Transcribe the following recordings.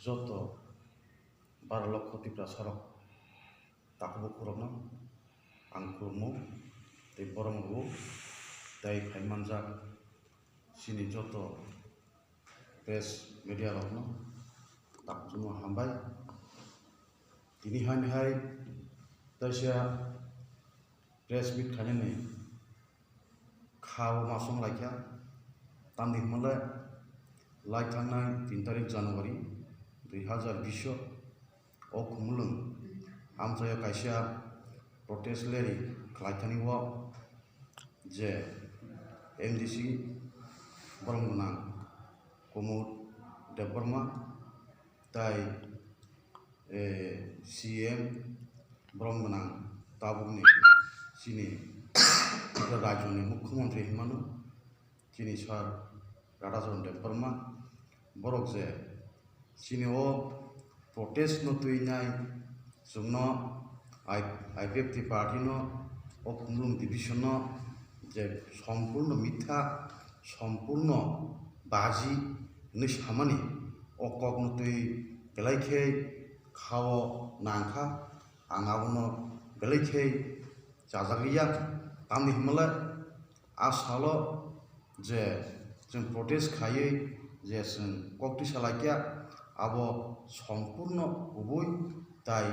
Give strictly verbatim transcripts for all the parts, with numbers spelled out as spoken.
Joto baro lokho Tiprasarok takhuk bukhurokno ang khulumgo tei borom rwo, tei phaimanjak chini joto press media rokno takhukno hambai. Tini hani hai taisa press meet khainani kha o masong laikha, tamni hwnle lai thangnai tin tarik January dui hazar bish o Khumulwng amchaio kaisa protest rally khlai thani o je M D C borom gwnang Kumud Debbarma tai, eh, C M borom gwnang tabukni chini rajyoni mukhyamantri hinmano chini sir Radhacharan Debbarma, borok je chini o protest no twi nai chwngno I-, I P F T party no o Khumulwng division no je sompurno mitha, sompurno baji hinwi samani o kokno twi belai khe kha o nangkha, ang abono belai khe chajak liya, tamni hwnmale a salo je chwng protest khaiwi je chwng kok twi sa laikya, abo sompurno kubui tai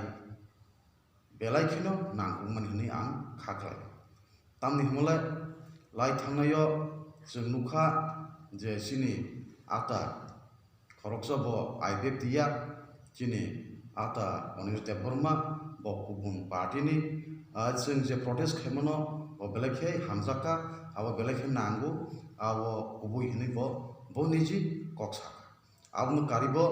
belai kheno nangkukmani hwnwi ang kha khlai. Tamni hwnmale lai thangnaio chwng nukha je chini ata khoroksa bo I P F T ya, chini ata Onish Debbarma bo kubun party ni, ah, chwng je protest khaimano bo belai khe hamjakha, abo belai khe nango, abo kubui hinwi bo, bo niji kok sakha. Abono karibo,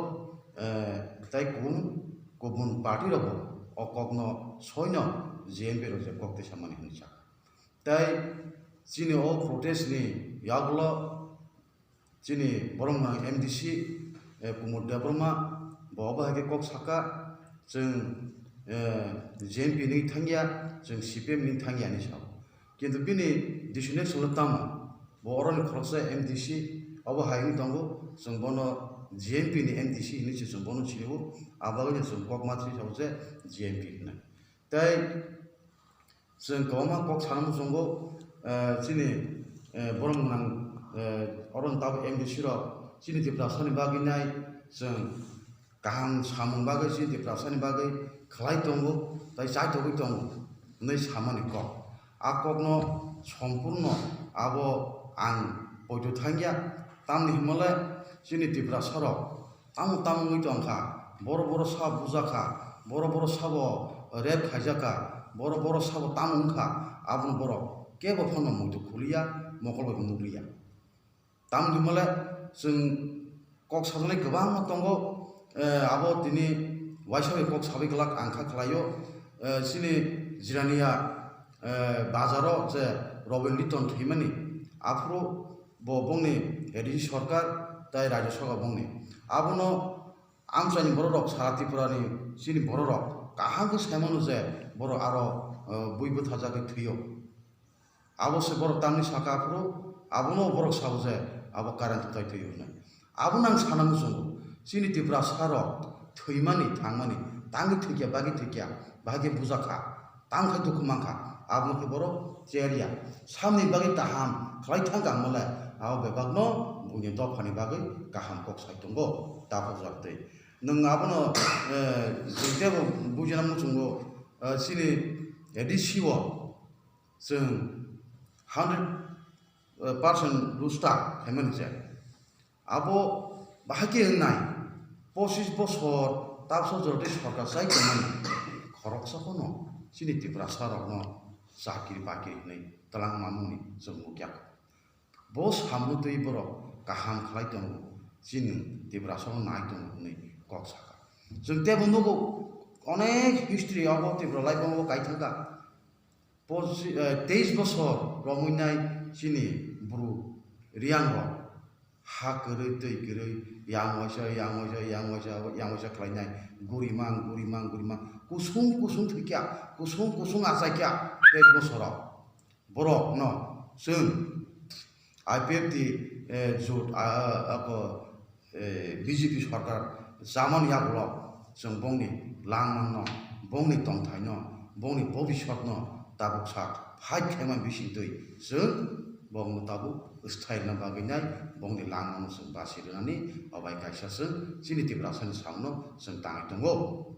eh, tai kubun, kubun party rokbo o kokno soino J M P rok je kok twi samani hinwi sakha. Tai chini o protest ni yagulo chini borom gwnang M D C, eh, Kumud Debbarma bo obo hai khe kok saka, chwng, eh, J M P ni thangya, chwng C P M ni thangya hinwi sao. Kintu bini destination le tamo? Bo oroni khoroksa M D C, obo hai wngwi tongo, chwng bono J M P ni M D C hinwi se chwng bono sinio, abo bagwino chwng kok ma thwi sao je J M P hinwi. Tei chwng kwbangma kok sana muchungo, eh, chini, eh, borom gwnang, eh, oroni tabuk M D C rok chini Tiprasani bagwi nai chwng kaham samung bagwi chini Tiprasani bagwi khlai tongo tei chaithogwi tongo hinwi samani kok. A kokno sompurno abo ang poito thangya, tamni hwnmale chini Tiprasarok tamo tamo wngwi tongkha, boro boro sa bujakha, boro boro sabo rape khaijakha, boro boro sabo tamo wngkha, abono borok kebo phano muitu khuliya, mokol bai nukliya. Tamni hwnmale chwng kok sajaknai kwbangma tongo, eh, abo tini waisa bai kok sabai glak ang kha khlaio, eh, chini Jirania, eh, bazaro je Robin Liton thwimani, aphuru bo bongni A D C sorkar tai Rajya Sabha bongni. Abono amchaini bororok sara Tripurani chini bororok kaham khe saimano je borok aro, eh, bui bwthajagwi thwio. Abo se borok tamni saka aphuru abono borok sao je abo current kwtai thwio hwnwi. Abono ang sana muchungo, chini Tiprasarok thwimani thangmani, tangwi thwikya, bagwi thwikya, bahai khe bujakha, tang khe dukhu mankha, abono khe borok cherya. Samni bagwi kaham khlai thangkha hwnmale, abo bebakno buini dophani bagwi kaham kok sai tongo, takhukjak twi. Nwng abono, eh, jengtebo bujina muchungo, eh, chini A D C o chwng hundred percent rooster khaimani je. Abo bahai khe wngnai, pochis bosor tabso jordi sorkar chai tongmani khoroksa phano chini Tiprasa rokno chakri bakri hwnwi twlang mamani chwng nukya. Bo samno twi borok kaham khlai tongo, chini Tiprasa no nai tongo hwnwi kok sakha. Chwng tebo nugo, onek history abo Tripura laibango kai thangkha. Pochi-, eh, teis bosor romwi nai chini bru Riang rok ha kwrwi twi kwrwi yang waisa, yang waisa, yang waisa, yang waisa khlai nai guri mang, guri mang, guri mang, kusung kusung thwikya, kusung kusung achaikya teis bosoro. Borok no chwng I P F T, eh, jut, ah, ah, ako, eh, B J P sorkar chamani yagulo chwng bongni langmano, bongni tongthaino, bongni bobiswtno tabuk sa fight khaima bisingtwi chwng bongno tabuk sthairwna bagwi nai bongni langmano chwng basi rwnani obai kaisa chwng chini Tiprasani samno chwng tangwi tongo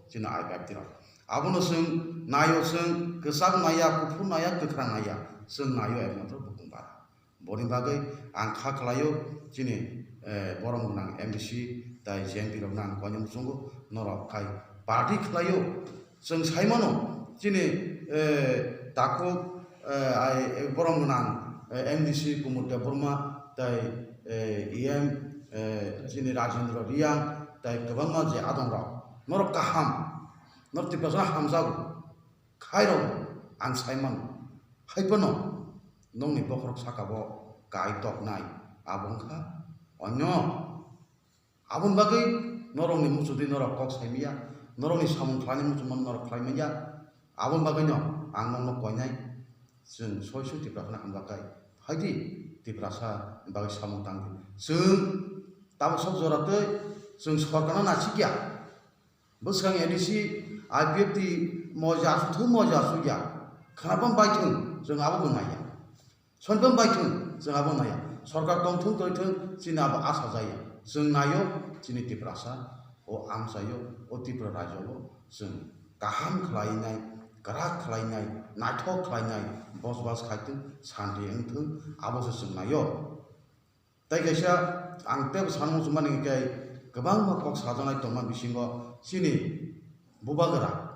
chini I P F T rok. Abono chwng naio, chwng kwchak naiya, kuphur naiya, kwkhrang naiya, chwng naio ekmatro bukung bara. Boni bagwi ang kha khlaio chini, eh, borom gwnang M D C tai J M P rokno ang koinwi muchungo, norok khai party khlaio. Chwng sai mano chini, eh, takhuk, eh, ai, eh, borom gwnang, eh, M D C Kumud Debbarma tai, eh, E M, eh, chini Rajendra Reang tai kwbangma je adongrok, norok kaham, norok Tiprasano hamjago. Khairok ang sai mano. Hai phano nokni bokhorok saka bo kai toknai, abo wngkha onyo. Aboni bagwi norokni muchungtwi norok kok sai manya, norokni samung khlaini muchungmano norok khlai manya. Aboni bagwino ang nokno koinai, chwng soi soi Tiprasano hamjak kai. Phaidi Tiprasa bagwi samung tangdi. Chwng tabuk sok jora twi chwng sorkarno nasikya. Bwskang A D C, I P F T moja asuk thung, moja asuk ya. Khana pam bai thung, chwng abo bo naiya. Son pam bai thung, chwng abo naiya. Sorkar tong thung, toi thung, chini abo asa jaya. Chwng naio, chini Tiprasa, o amchaio, o Tripura rajyo o chwng kaham khlainai, kwrak khlainai, naithok khlainai, bosbas khai thung, santi wng thung, abo se chwng naio. Tai kaisa ang tebo sanmung chumani hwnkhe kwbangma kok sajaknai tongma bisingo chini bubagra.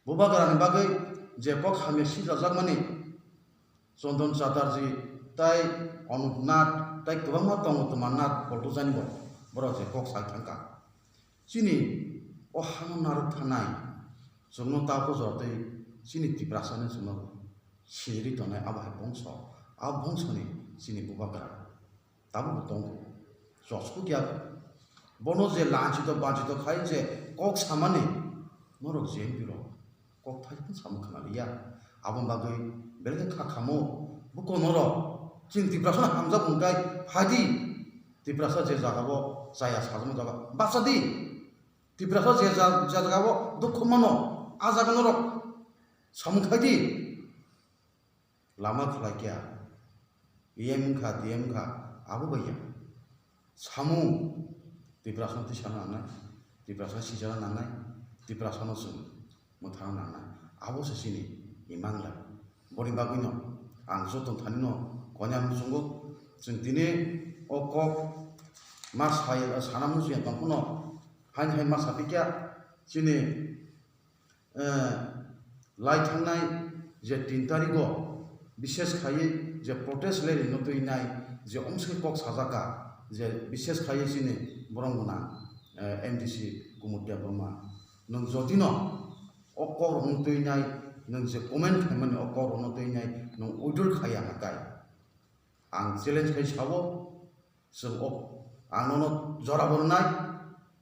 Bubagrani bagwi je kok hamya sijajakmani Chandan Chatterjee tai Anup Nath tai kwbangma tongo twma Nath Poltujani bo borok je kok sai thangkha. Chini o hano narwk thanai chwngno ta pujo tei chini Tiprasano chwngno siniri tongnai abo hai bongso, a bongsoni chini bubagra tabukbo tongo. Chosku kya bono je lanchito banchito khai je kok samani norok je M P rok kok thai samung khna liya. Aboni bagwi belai kha khamo buko norok chini Tiprasano hamjak hwnkhai phaidi Tiprasa je jagao chaya sajama jaga bachadi. Tiprasa je ja-, jagao dukhu mano, a jaga norok samung khaidi. Lama khlai kya, E M wngkha, D M wngkha, abo bai ya. Samung Tiprasano tisana nangnai, Tiprasano sijana nangnai, Tiprasano chwng mwthangna nangnai. Abo se chini imang lai. Boni bagwino ang joto thanino koinai muchungo, chwng tini o kok ma sai, sana muchungya tong phano, haini hai ma sapikya chini, eh, lai thangnai je tin tarigo bishes khaiwi je protest rally no twi nai je omswk kok sajaka je bishes khaiwi chini borom gwnang, eh, M D C Kumud Debbarma. Nwng jotino o kok rokno twi nai, nwng je comment khaimani o kok rokno twi nai nwng withdraw khaiya hwnkhe ang challenge khai sao, chwng o ang nono jora bo rwnai,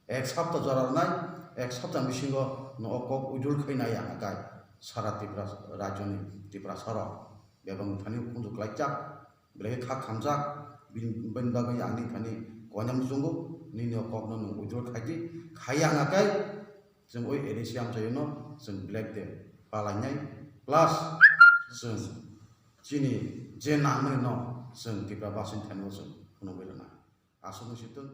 ek sapta jora rwnai, ek sapta bisingo no o kok withdraw khai nai ang hwnkhe sara Tripura rajyoni Tiprasa rok bebak thani khunju klaijak. Belai khe kha khamjak, bini, bini bagwi ani thani koinai muchungo, nini o kokno nwng withdraw khai di, khaiya hwnkhe chwng oi A D C amchaio no chwng black day palainai, plus chwng chini je nangmani no chwng Tripura basini thani o chwng phunugwi rwnai. Aswk wngwi si thung.